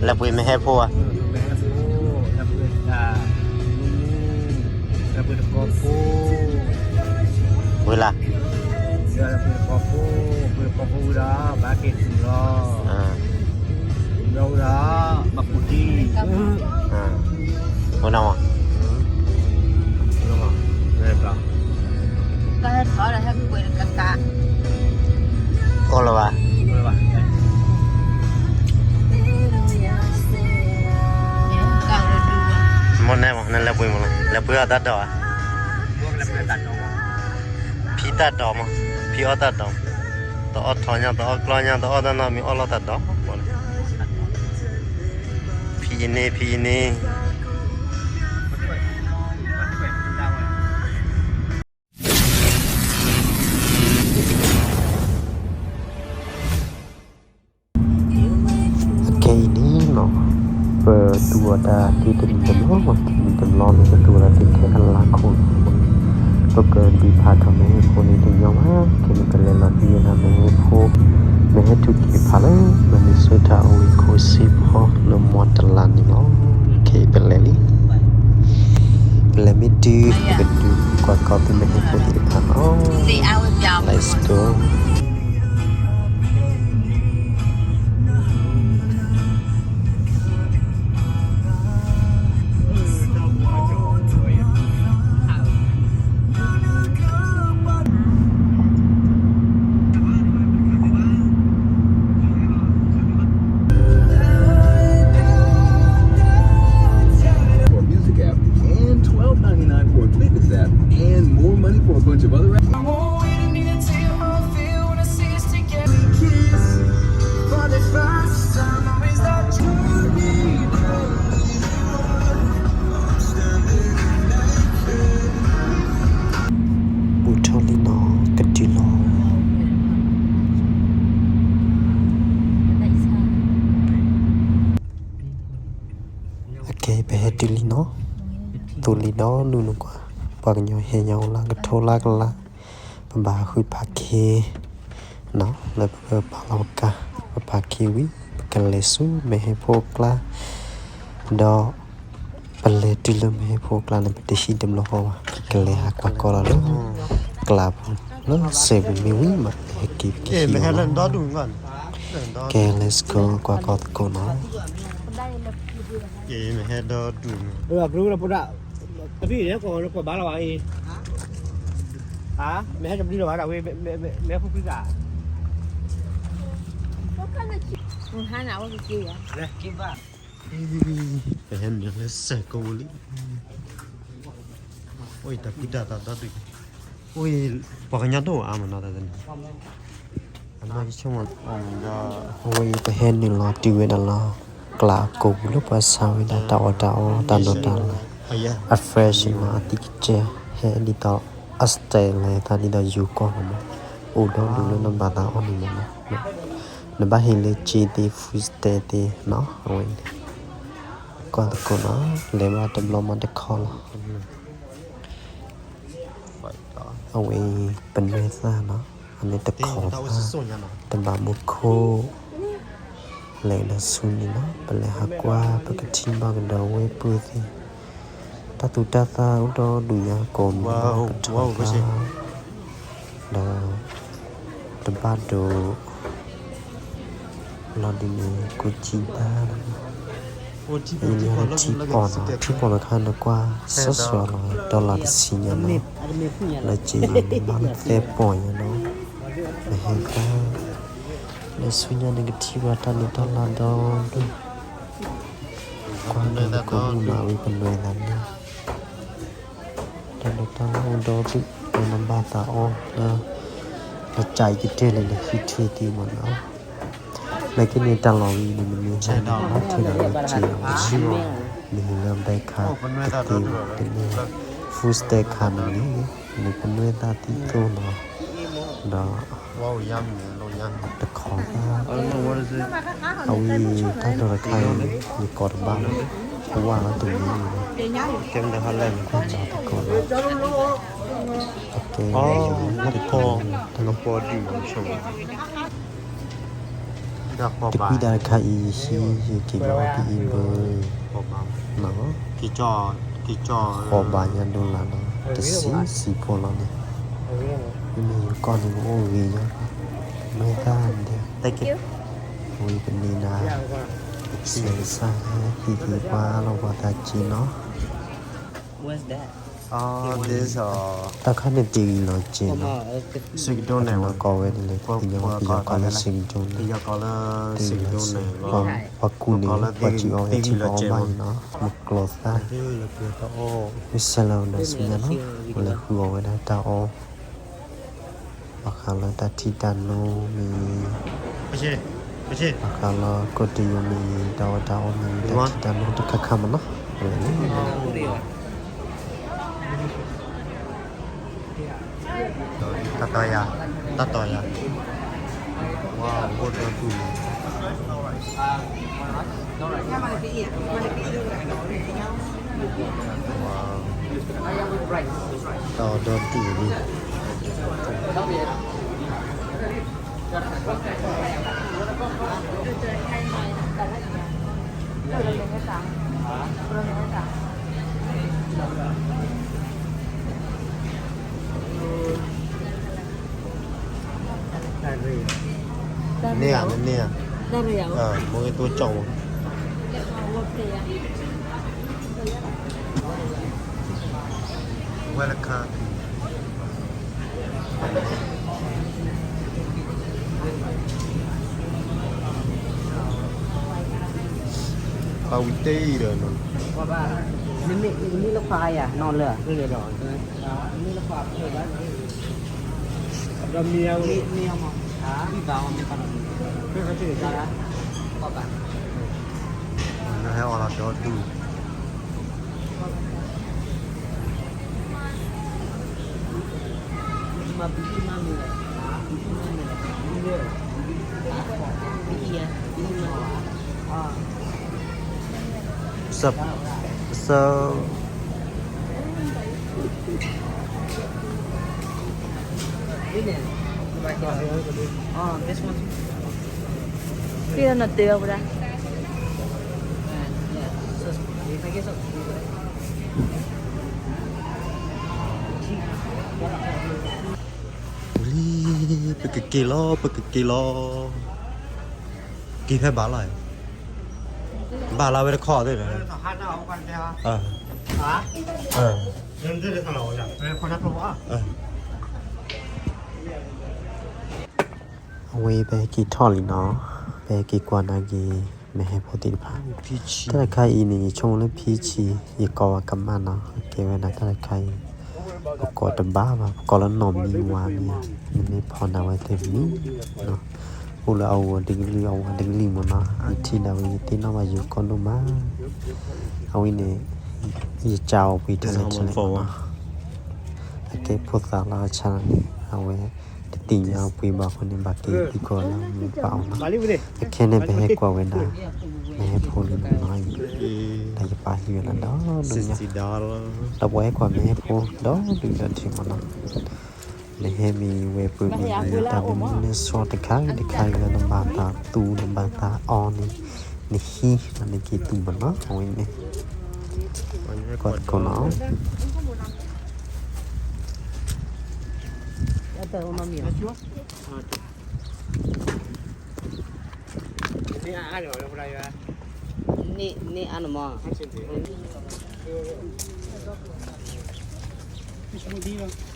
လဲၤပှ့ၤမ့ၢ်ဟဲဖိဧါ, လဲၤပှ့ၤတကီၢ်ဖိ, ဝံၤလၢ လဲၤပှ့ၤတကီၢ်ဖိ, ပှ့ၤတကီၢ်ဖိဝံၤဒီး ဘၣ်က့ၤတုၤလီၤ, ဒီးဝံၤဒီး ဘၣ်ကူးတံၢ်, ဝဲနီၤမး, လဲၤဘျီ ကဟဲထီၣ်ဒီးဟဲကွဲးတကးကး, အိၣ်လၢၤဘၣ်, မ့ၢ်နဲမး နလဲၤပှ့ၤမးလီၤ, လဲၤပှ့ၤအီၣ်တၢ်ဒိးဧါ, ဖံတၢ်ဒိးမး, ဖံအီၣ်တၢ်ဒိးမး, တအီၣ်ထီၣ်ညါ တအီၣ်ကျီၢ်ညါ တအီၣ်တၢ်နီတမံၤ အီၣ်လီၤတၢ်ဒိး, ဖံအံၤန့ၣ် ဖံအံၤန့ၣ် အခဲအံၤန့ၣ်နီၤ, ပသူၣ်အီၣ်တၢ်ဒ်တနံၤတဘျီမး, တနံၤတဘျီန့ၣ် ပသူၣ်အီၣ်တၢ်ဒ်ထဲအလါခိၣ်န့ၣ်, ပကဒုးဖးထီၣ်မ့ၢ်ဟဲဖိန့ၣ်တညီဘၣ်, ခဲန့ၣ်ပလဲၤလီၤဒ်ဝဲဒၣ်မ့ၢ်ဟဲဖိ, မ့ၢ်ဟဲထူၣ်က့ၤဖးလၢ Minnesota အဝ့ၢ်ခိၣ်စ့ဖီလၢမီတလါန့ၣ်လီၤ. ခဲအံၤပလဲၤလံ, ပလဲၤမ့ၢ်တုၤ ပကဒုးကွၢ်ကီၢ်သုမ့ၢ်ဟဲဖိသ့ၣ်တဖၣ်နီၤ, Let's go. For a music app and twelve ninety-nine for a fitness app and more money for a bunch of other apps. ဘူၣ်ထီၣ်လံနီၤ ကတုၤလီၤ. အကဲ ပဟဲတုၤလံနီၤ, သိလံဒီးနုာ်နကွၢ်, ပှၤကညီဟဲညါအိၣ်လၢကထိလၢကလး, ပဘၣ်ဃုဖးခ့နီၤ, လၢပကပာ်လီၤပကါ, ပဖးခ့ဝံၤ ပကလဲၤဆူမ့ၢ်ဟဲဖိအကျါ, ဒီး ပလဲၤတုၤလၢမ့ၢ်ဟဲဖိအကျါန့ၣ် ပတဟံးတဘျီဃီဘၣ်, ပကလဲၤဟးကွၢ်ကီလီၤလၢ ကျးပူၤ လၢစဲးပူၤမ့ၢ်ဝံၤမး ဟဲက့ၤပကဟံးလီၤနီၤ. ကဲ let's go ကွၢ်ကီသကိးနီၤ. မ့ၢ်ဟဲဒီဒူၣ်န့ၣ် မ့ၢ်ဟဲတဘျုးလီၤဘၣ်ဒၣ်ဝဲ, မ့ၢ်ဟဲဖုဖုသး, ပဟဲနုာ်လၢစဲးကိးပူၤလံ, အိၣ်အံၤတၢ်ကူတၢ်သိးဒီဒူၣ်, အိၣ်အံၤ ပှၤကညီတအိၣ်အါမးနီၤ တၢ်တန့ၣ် အနီၢ်ဆိကမိၣ်, အဝဲအံၤပဟဲနုာ်လီၤတုၤဝဲဒၣ်လီၤ ကျးအကိာ်ပူၤလၢပှၤဆါဝဲဒၣ်တၢ်အီၣ်တၢ်အီတၢ်နီၢ်တၢ်လါ, အ fresh နီၤ အသံကစဲ ဟဲဒ်သိး အ style လဲၤသးဒ်သိးယိၤကီၢ်န့ၣ်မး, အိၣ်ဒီဒူၣ်လၢနဘၣ်သးအီၣ်န့ၣ်မးနီၤ, နဘၣ်ဟ့ၣ်လၢစ့သ့ food stamp သ့နီၤ အဝဲအံၤန့ၣ်, ကွၢ်သကိးနီၤ လဲၤဘၣ်တဘျီမးတခီလီၤ. အဝဲအံၤ ပနွဲၣ်သၣ်နီၤ, အန့ၣ်တခီသၣ်, တဘၣ်မူခိၣ်, လဲၤဒီးဆူန့ၣ်နီၤ ပလဲၤဟးကွၢ် ပကထံၣ်ဘၣ်ကဒီးဝဲပုၢ်သ့ၣ်, တၢ်သူတၢ်သၣ်အိၣ်ဒီဒူၣ်ညါကိးမံၤနီၤ ကထီသၣ်, ဒီး တဘၣ်ဒိ လီၤဒ်န့ၣ် ကူစံတၢ်လီၤ, အံၤန့ၣ်ထံပီၢ်နီၤ, ထံပီၢ်တခါန့ၣ်ကွၢ်စဲးစဲးလီၤ dollar တဆံညါနီၤ, လၢက့ၤအံၤန့ၣ်ဘၣ်လၢသၢပီၢ်ညါနီၤ, နဟဲတၢ်, လၢဆူညါန့ၣ်ကထံၣ်ဘၣ်တၢ်နုာ်တၢ်လီၤဒီဒူၣ်, ကွၢ်ဒီးနကိးမုၢ်မးဝံၤပနွဲၣ်သးန့ၣ် တၢ်ဒိးတၢ်လၢအိၣ်ဒီဒူၣ် လၢနဘၣ်သးအီၣ်လၢ နကးအံၤကတၢၢ်န့ၣ် နဟံးထွဲသ့မးနီၤ, လၢခံန့ၣ်တၢ်လီၢ်ဝံၤန့ၣ် နမ့ၢ်ဟဲနုာ်လီၤထဲန့ၣ် နက့ၤလီၤဆူ နဟံးလၢ bank card တသ့ဘၣ်, တန့ၢ် food stamp card န့ၣ်န့ၣ် နပနွဲၣ်သၣ်သံသိနီၤ, ဒီး တခီသၣ်, အဝဲတၢ်ဒိးတခါအံၤ ယကိးတဘၣ်လီၤ, ပဝၢ်လီၤတမံၤန့ၣ်, ကဲမတၤဟးလဲၣ်န့ၣ် တကိးလီၤ, အကဲ တကပီၤဒုၣ်ဆိ တကွံတၢ်တခါအံၤ ယဟံးယက့ၤလီၤပအံၤဘၢ နီၤ, ဃိးဘးညါဒိလၣ်နီၤ, တဆံဆံဖိလီၤန့ၣ်, မ့မ့ၢ်ယကီၢ်န့ၣ် ပအိၣ်ဂ့ၤယီၤ, မ့ၢ်တၢ်ဒဲး, ဝံၤပန့ၢ်ဒၣ် ဆဲးကစၢ်ဟဲဟံးက့ၤပှၤလီၤပှၤသးက့နီၤ. တၢ်ခါန့ၣ်တ့ၢ်ဂံၢ်လီၤက့နီၤ, စ့ကဒိန့ၣ် ပနီၢ်ကီၢ်ဝဲန့ၣ်လဲၣ် ပယီၤကီၢ်လၢစ့ကဒိန့ၣ်, တ့ၢ်ဂံၢ်လီၤက့, ပှၤကူၣ်န့ၣ် ပှၤစံၣ်အီၣ်ဝဲထံၣ်ပှၤအီၣ်ဘၣ်အံၤနီၤ, မုၢ်ကျိၤသၣ်, မ့ၢ်ဆဲးလၢအဝဲဒၣ်ဆူညါနီၤ, ပလဲၤဃုအီၣ်ဝဲဒၣ်တၢ်အီၣ် ဘၣ်ဃးလၢတၢ်ထံၣ်တၢ်နိမ့ၢ်ဂ့ၤ, ဘၣ်ဃးလၢကီၢ်တယိၤမ့ၢ်ဂ့ၤ, တၢ်အီၣ်တၢ်အီမ့ၢ်ဂ့ၤ, တၢ်ထံၣ်တၢ်နိတခါခါမးနီၤ, ဝဲန့ၣ် တၢ်တီၤယၤ, တၢ်တီၤယၤ, ဝါအိၣ်ဒီဒူၣ်န့ၣ်, တၢ်အီၣ်ဒီဒူၣ်န့ၣ်, န့ၢ်ဧါ, နန့ၢ်ဧါ, မ့ၢ်ဂ့ၤတိကၠီၣ်မး, ဝဲလၢခါ ပှၤဝံၤတ့ၢ်ဒီး, နမ့ၢ်လၢခွါယၤနီၤလၢ, ဒီးမ့ၢ်အမ့ၢ်, ဟဲအီၣ်လီၤဒီဒူၣ် ဝံၤလံ, ပကက့ၤလီၤ, ပကက့ၤလီၤ, က့ၤဖဲဘၣ်လီၤ, ဘၣ်လီၤဝဲတခီသ့ၣ်, အဝဲပဟဲက့ၤထီၣ်လံနီၤ, ပဟဲက့ၤကွၢ်နာ်က့ၤ မဟဲဖိသ့ၣ်တဖၣ်, တၢ်တခါအံၤန့ၣ် ယဆိကမိၣ်လၢဖံဆံး ယကိးဝဲကမၣ်နီၤ, ကဲဝဲဒၣ်တၢ်တခါအံၤ ပကိးတဘၣ်ဘၣ်, ပကိးလၢနီၢ်မံဝၤမံ, နမ့ၢ်ဖီၣ်န့ၢ်ဝဲသ့ၣ်မံနီၤ, အိၣ်လၢအဂီၤတကလုာ် အဝၤတကလုာ်မ့ၢ်နီၤ, ယထံၣ်ဒၣ်ဝဲ ယသ့ၣ်နီၣ်ဘၣ်ယိၤကီၢ်ဒိၣ်မး, အဝဲန့ၣ် ယကၢ်အီၤပှ့ၤထဲလဲၣ်ထဲလဲၣ်မ့ၢ်နီၤ, အကဲဖိသၣ်လီၤအဆၣ်န့ၣ် အဝဲ တသ့ၣ်ညါအီၤပှ့ၤဘၣ်အဃိန့ၣ် ဘၣ်က့ၤသံကွၢ်လၢမူပာ်အီၤနီၤ, အခဲန့ၣ်ပဟဲကွၢ်ဝဲဒၣ် မဟဲဖိလံမ့ၢ်နီၤ, တၢ်ယပာ်ဟံၣ်ဝဲဒၣ်ဒီဒူၣ်ညါ, ဒီးပှၤဟဲကွၢ်မဟဲဖိဒီဒူၣ်ဒီထံမ့ၢ်နီၤ, နဟဲမ့ၢ်ဝဲပှ့ၤမ့ၢ်ဂ့ၤ တၢ်မ့ၢ်မနုၤန့ၣ် ဆီတခါဂ့ၤတခါဂ့ၤလၢနဘၣ်သးသူ နဘၣ်သးအီန့ၣ် နဟံးဒီးနက့ၤသူမ့ၢ်နီၤ, အဝဲန့ၣ် ကွၢ်သကိးနီၤ.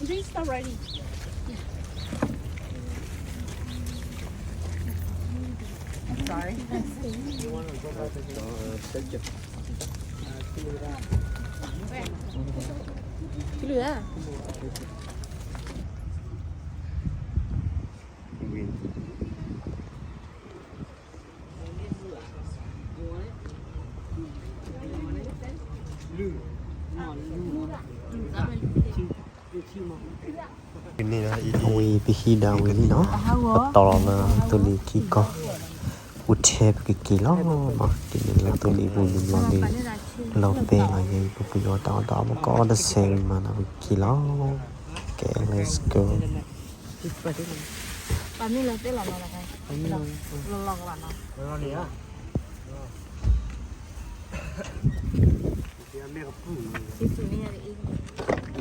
This is already. Sorry. ဝံၤပဟံးဒၣ်ဝံၤလံနီၤ, ပတီၢ်လီၤလၢသိလ့ၣ်ထံကီၢ်, အိၣ်ထဲပကက့ၤလီၤနီၤ, က့ၤန့ၣ်လၢသိလ့ၣ်ပူၤန့ၣ်ဘျီဒီး လီၤပဲာ်လီၤယဲအံၤ ပပှ့ၤအီၣ်တၢ်အီၣ်တၢ်အီ ပကအီၣ်တဆဲးဝံၤမးနီၤ ပကက့ၤလီၤ, ကဲ let's go. ပမ့ၢ်လၢသ့ၣ်လီၤနီၤ, လီၤလီၤကဘၣ်နီၤ, လီၤန့ၣ်ဧါ, က့ၤလီ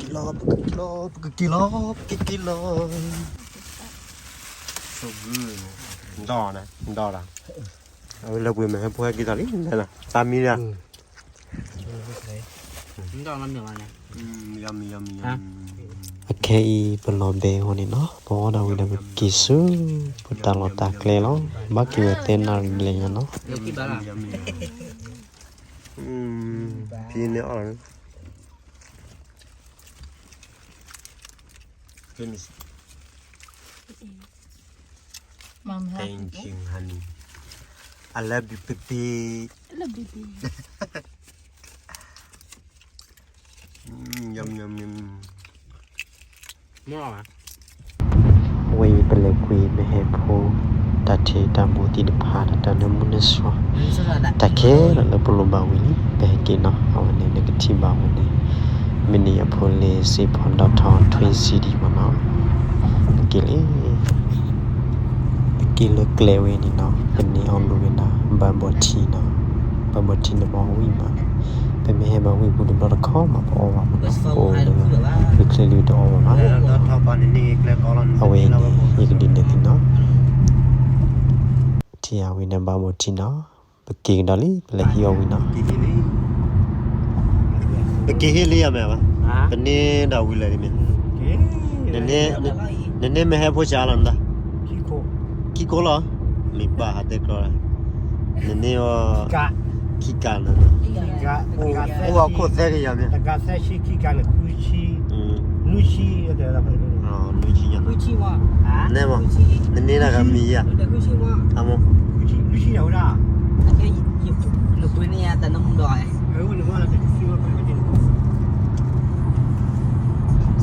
ၤ, ပကက့ၤလီၤ, ပကက့ၤလီၤ, ပကက့ၤလီၤ, ဒီး, ဒီး, အဝဲလၢပှ့ၤမ့ၢ်ဟဲဖိဟဲက့ၤသးလံ, တၢ်မံဒၣ် အခဲအံၤ ပလီၤဘဲအဃိန့ၣ်နီၤ, ပဝဲဒၣ်ဝံၤဒီးပက့ၤဆူ ပတၢ်လီၢ်တၢ်ကျဲလီၤ, ဘၣ်က့ၤဝဲသၢနၣ်ရံၣ်လၢညါနီၤ, ဖဲန့ၣ်အီၤ Thank you, honey. I love you, baby. I love baby. Mm, yum, yum, yum. ဝဲအံၤပလဲၤကွံာ်မ့ၢ်ဟဲဖိ တၢ်ထံၣ်တၢ်မူသ့ၣ်တဖၣ် တၢ်နၢမူနၢဆှီ တၢ်ခဲလၢာ်လၢပလိၣ်ဘၣ်ဝံၤလံ ပဟဲက့ၤနီၤ, အဝဲန့ၣ်နကထံၣ်ဘၣ်ဝဲန့ၣ် မ့ၢ်န့ၢ်အဖိလ့ၣ် စ့ဖီဒီထီ Twin City မ့ၢ်နီၤ, ပက့ၤလံ ပက့ၤလၢကျဲဝဲန့ၣ်နီၤ, ပန့ၢ်အီၤလိာ်ဝဲဒၣ် bubble tea နီၤ, bubble tea န့ၣ်ဘၣ်ဝံၤမး, ပမ့ၢ်ဟဲဘၣ်ဝံၤပူၤတဘျီတခီမး ပအီၣ်ဘၣ်မးနီၤ, အိၣ်လၢ ဝံၤချ့လံတအီၣ်ဘၣ်မး, အဝဲန့ၣ် ယကဒုးနဲၣ်သုနီၤ, ထံၣ်အဝဲန့ၣ် bubble tea နီၤ, ပက့ၤကဒီးလံ ပလဲၤဟံးအီၤဝံၤနီၤ ပက့ၤဟ့ၣ်လံယၤမ့ၢ်ဘၣ်, ပန့ၢ်ဒၣ်ဝံၤလၢာ်ဒ်မ့ၢ်, နန့ၢ်မ့ၢ်ဟဲဖိဆါလီၤနသး, ခံကိးလီၤ, လံဘၣ်ဟးတဲကျီ, နန့ၢ်အီၤ, ခံကးလီၤ, အိၣ်ခိၣ်သၢကယၤမ့ၢ်, နွံဆံ, နန့ၢ်ဒၣ်ဂၤမံၤယၤ, အမိၢ်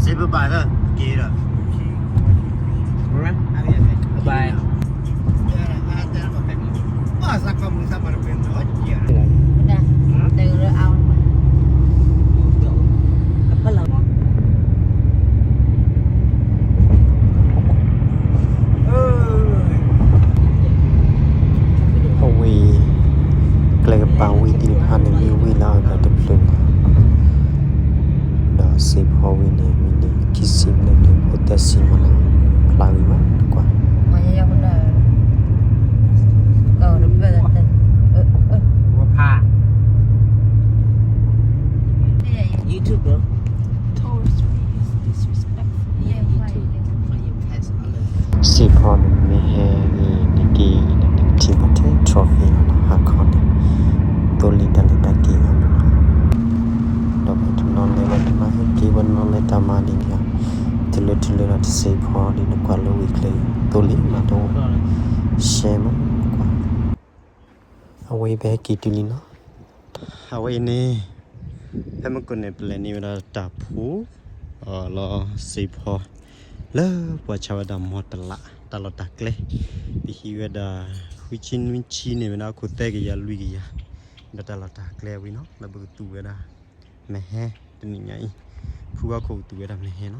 စ့ပဘၣ်သၢက့ၤဒီး, bye. အဝဲအံၤ ကျဲကပၤဝံၤသ့ၣ်တဖၣ်န့ၣ် မ့ၢ်ဝံၤလၢအဂၤတဖျၢၣ်န့ၣ်, ဒီးစ့ဖီဝံၤန့ၣ် မံးနံးခံဆံ မံးနံးသၢဆံမးနီၤ, ဖျါဝံၤမး ကွၢ် စ့ဖီန့ၣ်မ့ၢ်ဟဲအံၤန့ၣ်က့ၤန့ၣ် နကထံၣ်ဘၣ်ထဲ trophy လီၤနီၤ, ဟါခီန့ၣ် သိလ့ၣ်တၢ်လဲၤတၢ်က့ၤအါမးနီၤ, ဒီးပှၤတနီၤလဲၤဝဲတနီၤဟဲက့ၤ ပှၤတနီၤလဲၤတၢ်မၤဒ်န့ၣ်ဧါ, တုၤလၢတုၤလၢဒီးတစ့ဖီဒ်နကွၢ်လၢဝံၤချ့ သိလ့ၣ်မးတအိၣ်, ရှဲမးကွၢ် အဝဲအံၤပဟဲက့ၤတုၤလံနီၤ, အဝဲအံၤန့ၣ် ဖဲမုၢ်ကိၣ်န့ၣ် ပလဲၤန့ၢ်ဝဲဒၣ်တၢ်ဖှူ လီၤစ့ဖီ လၢပှၤဆါဝဲဒၣ်မီတလး တၢ်လီၢ်တၢ်ကျဲ, ပဟံးဝဲဒၣ် ဃုဆံနွံဆံန့ၣ်ဝဲဒၣ် အခိၣ်သၢကယၤလွံၢ်ကယၤ, ဒီးတၢ်လီၢ်တၢ်ကျဲဝံၤနီၤ လၢပကသူဝဲဒၣ် မဲာ်ဟဲ တနံၤညါအံၤ ဖုဘၣ်ခိၣ်ကသူဝဲဒၣ်မဲာ်ဟဲနီ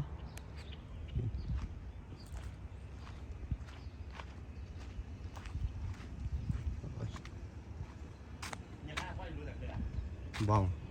ၤ ဘၣ်